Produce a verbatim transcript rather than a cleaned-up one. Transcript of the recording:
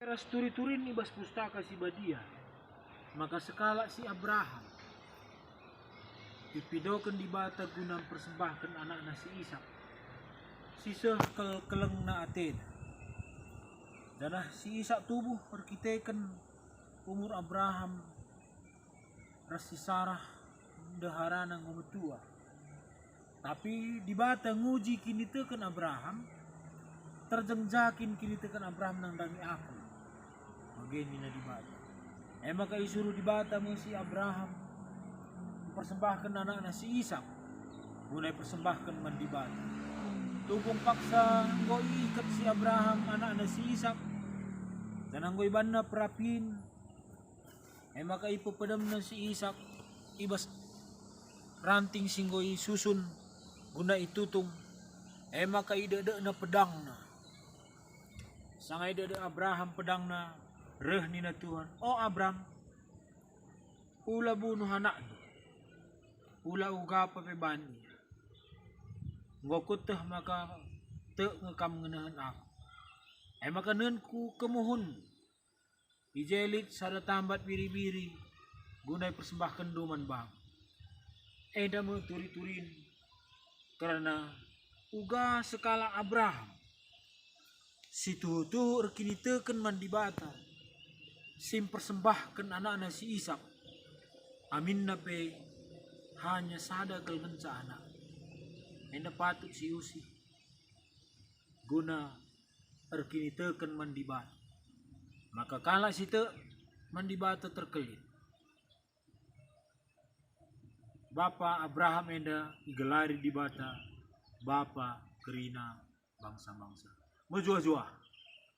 Ras turi-turin i bas Pustaka Si Badia, maka sekalak si Abraham ipidoken Dibata guna mpersembahken anakna si Isak, si seh kel-, kelengna atena. Janah si Isak tubuh erkiteken umur Abraham ras si Sarah ndeharana enggo metua. Tapi Dibata nguji kiniteken Abraham, terjeng ja kin kiniteken Abraham nandangi Aku, bage nina Dibata. E maka isuruh Dibata me si Abraham mpersembahken anakna si Isak, guna ipersembahken man Dibata. Tupung paksa enggo iiket si Abraham anakna si Isak, janah enggo ibanna perapin, e maka ipepedemna si Isak i bas ranting si enggo isusun guna itutung, e maka idekdekna pedangna. Sanga idekdek Abraham pedangna, reh nina Tuhan, "O Abram, ula bunuh anakndu, ula ugapa pe ban ia. Enggo kueteh maka tek nge kam ngenehen Aku. E maka nehen Ku kemuhun, i je lit sada tambat biri-biri guna ipersembahkenndu man Bangku." Enda me turi-turin, kerna uga sekalak Abraham, si tuhu-tuhu erkiniteken man Dibata, si mpersembahken anakna si Isak, aminna pe hanya sada kal ngenca anak, enda patut siusi guna erkiniteken man Dibata. Maka kalak si tek man Dibata terkelin. Bapa Abraham enda igelari Dibata bapa kerina bangsa-bangsa. Mejuah-juah.